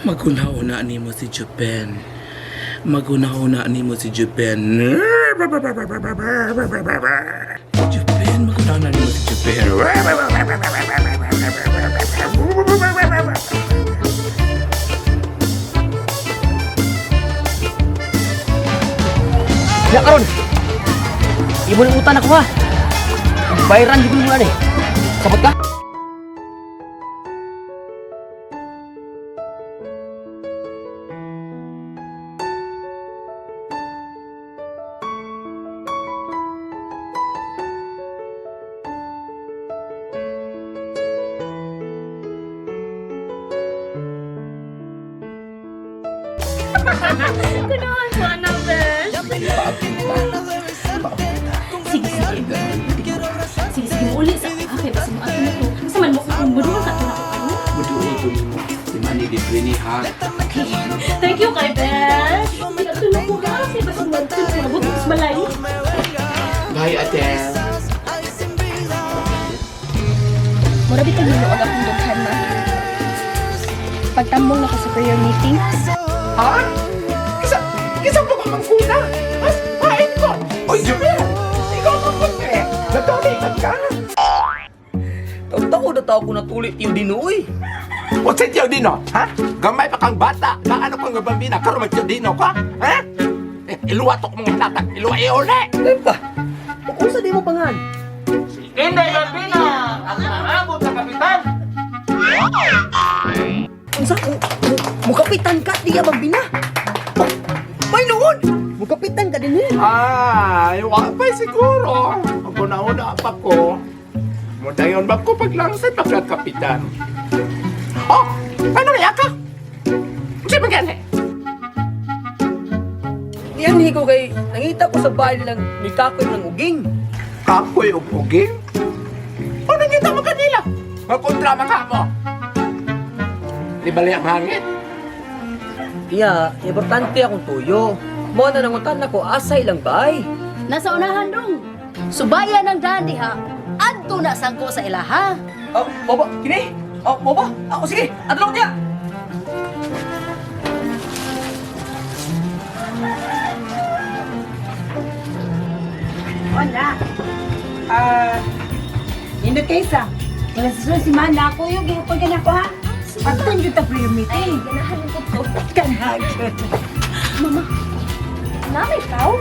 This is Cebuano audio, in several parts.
Maguna-una nimo si Japan. Maguna-una nimo si Japan. Japan, maguna-una nimo si Japan. Ya karon. Imo nang utan ako ha. Bayaran jud mo ani. Sabot ka? Kunahan mo, anak, besh. Sige, sige. Sige, sige. Uli sa ako. Okay, basta mo ato na to. Basta man mo kung muduol sa ato na ko. Ano? Muduol ko nimo. Si Manny libre ni ha. Thank you kay Besh. Sige, ato na ko ha. Sige, basta mo ato na ko. Sa balay. Bye, Adele. Mura bitaw ginuog akong dughan ma. Pagtambong na ko sa prayer meeting. Ha? Kisa, kisa pa ka mangkuna? Mas, hain ko! Oy, Jumel! Ikaw ang mangkuna eh! Natalitan ka! Taw na tao ko natuli tiyo dinuoy. O sa tiyo dino, ha? Gamay pa kang bata, na ano kang gabambina, karon mag tiyo dino ka? Ha? Eh, iluwa to kong mga hinatag, iluwa iuli! Dahil ka. Unsa di mo pangan? Inday Bambina! Ang naabot sa kapitan! Unsa mukapitan ka diya bambina? Oh, Bay noon. Mukapitan ka din eh. Ay, wa pa siguro. Ang una-una pa ko. Mudayon ba ko paglangsay pagkakapitan? Oh, ano kaya ka? Kasi ba gani? Diyan ko kay nangita ko sa bahay lang ni Kakoy ng uging. Kapoy o puging? Ano kita mo kanila? Magkontrama ka mo. Di bali ang hangin? Iya, importante akong tuyo. Mo na nangutan ako asay lang bay. Nasa unahan dong. Subayan ng daan diha. Adto na sangko sa ilaha. Oh, mo ba? Kini? Oh, mo ba? Ako sige, adlong niya. Wala. Ah, nindot kaysa. Wala sa sunod si Mana ako yung gihapon ka na ko ha. Pagtun yun ta prayer meeting. Ay, ganahan ko to. Ganahan. Mama, namay tao?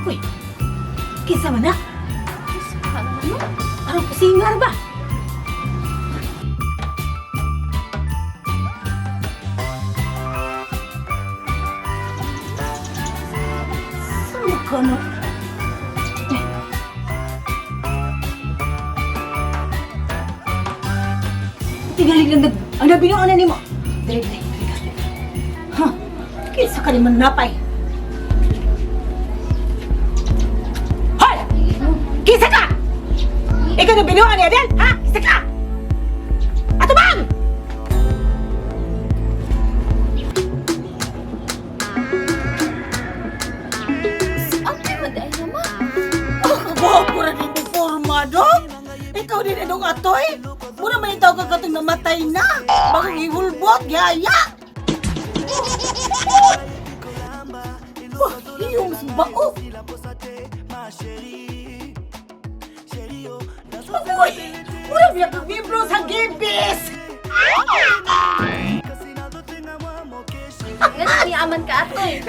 Uy, kinsa man na? Kinsa ka naman, no? Parang pusingar ba? Sama ka na. Tingalig lang nag... Ano binuo na nimo? Dali, dali, dali. Ha? Kinsa ka naman napay? Hoy! Kinsa ka! Ikaw na binuo ni Adel? Ha? Kinsa ka! Atubang! Si Ate man dahil ma. Oh, kabaho ra din mo forma, dong! Ikaw din anong atoy? Mura may tawag ka katong namatay na! Bagong ihulbot, yaya! Wah, iyong bao! Uy! Mura biya kang miyembro sa Gibis! Nga ni aman ka atoy.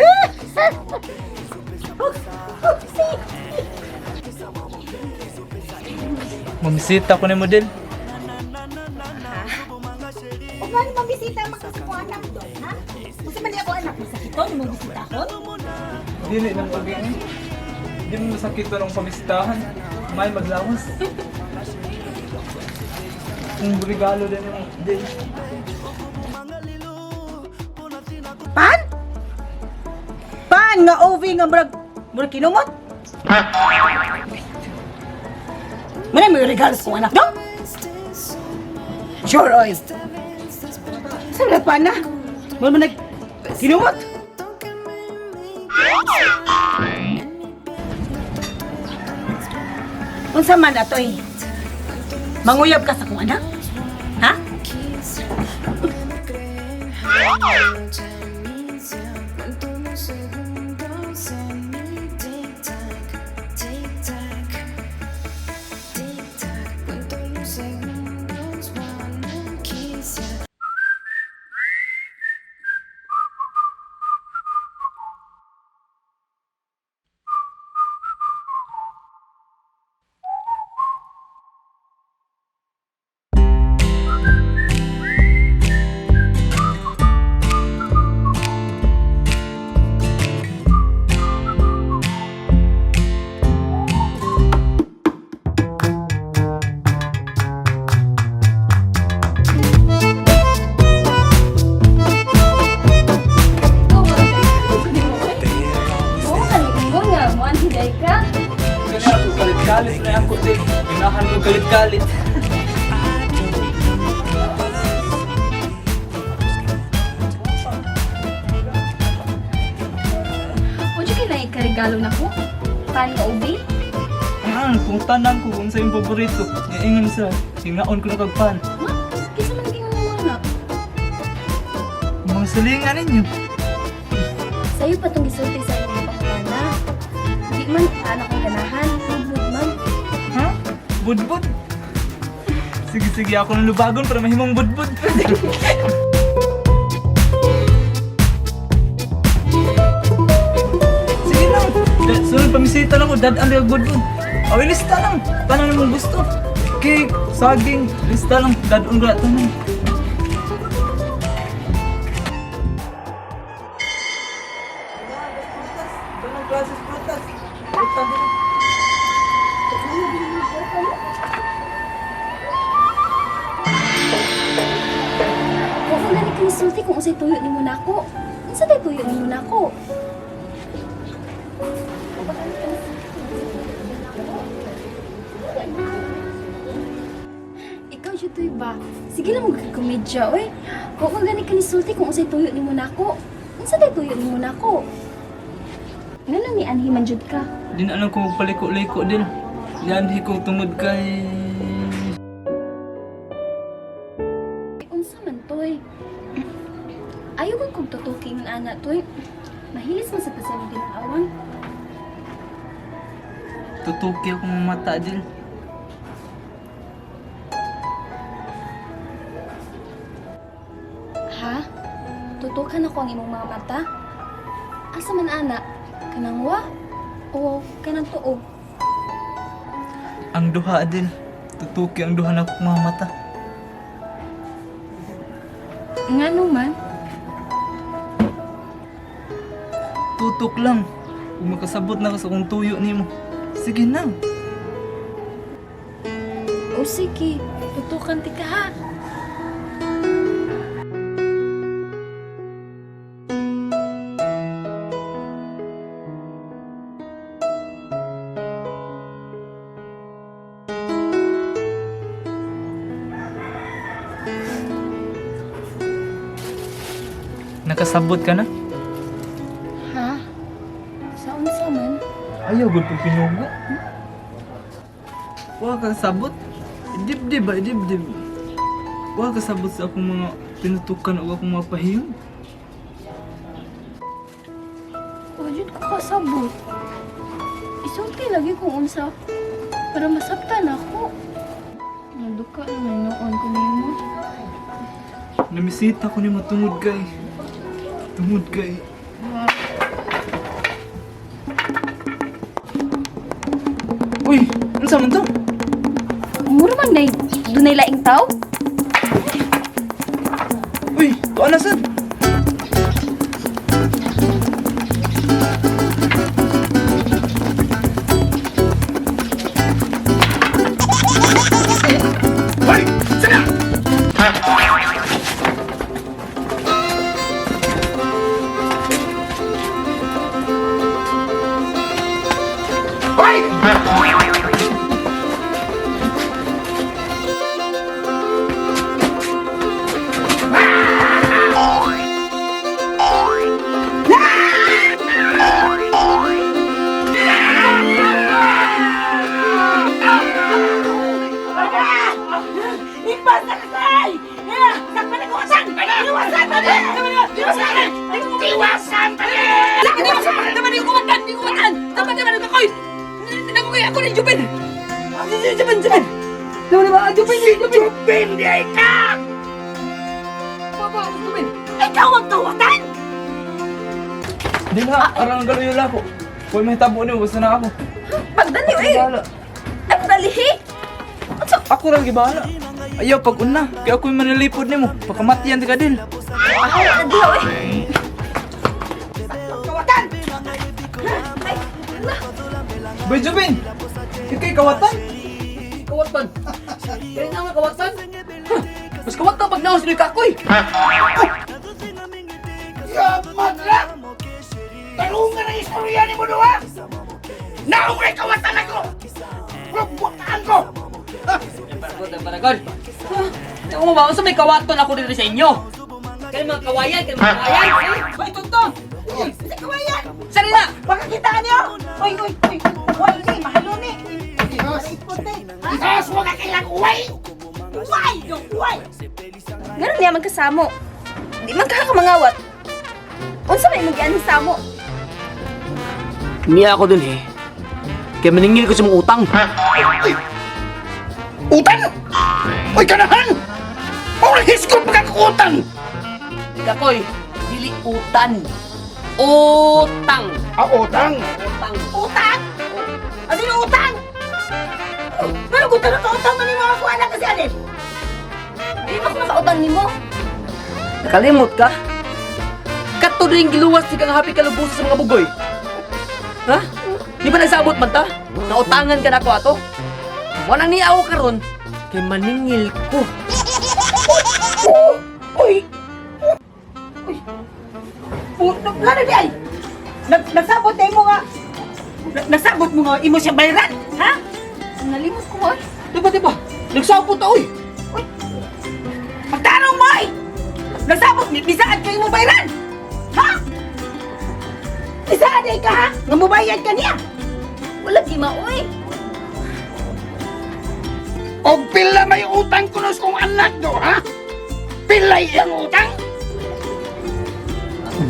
Mamisita ko ni model. O nga naman bisita ang makasako anak doon, ha? Kasi man ako anak, masakiton, mong bisita ko? Dili lang pag Di mo masakit to ng pamisitahan. May maglawas. Kung regalo din yung din. Pan? Pan nga OV nga murag murag kinumot? Manay may regalo sa kong anak, no? Sure, oy. Saan na pan na? Murag mo nag kinumot? Unsa man atoy? Manguyab ka sa kong anak? Ha? Oo, kalingo nga. Muan hiday ka. Kaya ako kalit-kalit na ako, te. Ganahan ko kalit-kalit. Would you kay ikaregalo na ko? Pan nga ubi? Ah, kung tanan ko kung sa iyong paborito, ingon sa hingaon ko na kag pan. Ha? Kisa man naging mga anak. Mga silingan ninyo. Sa'yo pa itong gisulti sa imong pangutana. Di man anak kong ganahan, budbud man. Ha? Budbud? Sige, sige, ako nang lubagon para mahimong budbud. Sige lang. Sunod pamisita lang ko, dad ang budbud. Aw, ilista lang. Paano namang gusto? Cake, saging, lista lang. Dad ang tanan. Wa ko gani kanisulti kung unsay tuyo nimo nako. Unsa tay tuyo nimo nako? Ikaw jud tuy ba? Sige lang mo komedya oy. Wa ko gani kanisulti kung unsay tuyo nimo nako. Unsa tay tuyo nimo nako? Ngano ni anhi man jud ka? Di na alam kung magpaliko-liko din. Yan, ko tungod kay... Unsa man toy? Ayaw man kong tutuki ng ana toy. Mahilis man sa tasan din ang awang. Tutuki akong mata din. Ha? Tutukan ako ang imong mga mata? Asa man ana? Kanang wa? O kanang tuo? Ang duha din. Tutuki ang duha na akong mga mata. Ngano man? Tutok lang. Kung makasabot na ka sa kong tuyo nimo. Sige na. O sige, tutukan ti ka ha. Nakasabot ka na? Ha? Sa unsa man? Ayaw, gud pag pinugo. Wa ka sabot. Dibdib ba, dibdib. Wa ka sabot sa akong mga tinutukan o akong mga pahiyon. Wajud ko kasabot. Isulti lagi kung unsa para masabtan ako. Naduka naman noon ko nimo. Namisita ko nimo tungod kay. Tungod kay. Uy, unsa man to? Mura man nay dunay laing taw? Uy, tuan na sad. Hoy! Sana! Hoy! Tiwasan pa rin! Tama di ko matan, di ko matan. Tama tama di ko. Nakukuy ako ni Jupin. Jupin, Jupin. Tama di ba? Jupin, Jupin. Jupin, di ay ka! Papa, Jupin. Ikaw ang kawatan! Di na, arang galoy ko. Kung may tabo niyo, basta na ako. Pagdali, oy! Bahala. Ay, pagdali! Ako lang gibahala. Ayaw, pag una. Kaya ako'y manilipod nimo. Pakamatiyan ka din. Ay, diha, oy! Kawatan! Boy Jubin! Ika'y kawatan? Kawatan. Kaya nga nga kawatan. Huh, mas kawatan pag naos ni Kakoy. Ya, madla! Tarungan ang istorya ni mo doha! Naungay kawatan ako! Pagbukaan ko! Paragon, paragon. Ako mo ba, unsa may kawaton ako dito sa inyo? Kay mga kawayan, kay mga kawayan. Eh, Uy, tuntong! Sa kawayan! Sari na! Baka kitaan niyo! Uy, uy, uy! Uy, ni, mahalo ni! Ipot ni! Ihas, huwag ka kailang uway! Uway! Dong, uway! Meron niya magkasamo. Di man kakamangawat. Unsa may imong gianhi samo? Niya ako dun eh. Kaya maningil ko sa mga utang. Uy! Utang! Uy, kanahan! Ora hiskot pagkakutang! Kakoy, dili utan. Utang. Ah, utang! Utang. Utang! Ano yung utang? Pero kung tanong ka utang man yung mga kuha na kasi alin! Di ba ko nakautang nimo? Nakalimot ka? Kato din giluwas si kang happy kalubuso sa mga bugoy. Ha? Di ba nagsabot man ta? Nautangan ka na ako ato? Wala ni ako karon kay maningil ko. Uy! Uy! Puto, gano'n di ay! Nagsabot na imo nga! Nagsabot mo nga imo siya bayran! Ha? Nalimot ko, oy. Di ba, di ba? Nagsabot ta, oy! Magtanong mo ay! Nagsabot ni bisaan kayo mo bayran! Ha? Bisaan ay ka ha? Nga mubayad ka niya! Wala gi maoy. Og pila may utang kunos kong anak do, ha? Pilay ang utang?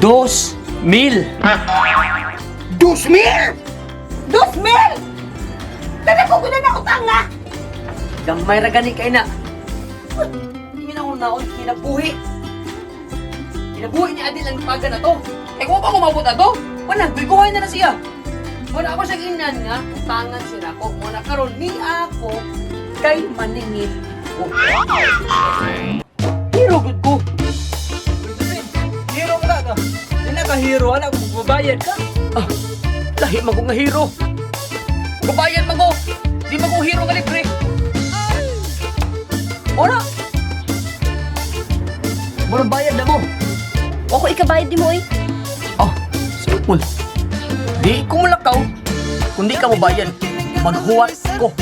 2,000. 2,000! 2,000! Tala ko na na utang nga! Gamay ra gani kay na. Ingin ako naon kinabuhi. Kinabuhi ni Adil ang paga na to. Eh kung pa kumabot ato, wala guyguhay na na siya. Wala ako siyang inan nga, utangan siya nako. Wala karon ni ako kay maningil ko. Hero gud ko. Boy Jubin, hero ka ka. Di na ka hero, anak. Magbabayad ka. Ah, lahi man ko nga hero. Kabayan man ko. Di man ko hero nga libre. Ora. Murang bayad na mo. Wa ko ikabayad nimo, oy. Oh, simple. Di ko mulakaw, kundi ka mobayad. Maghuwat ko.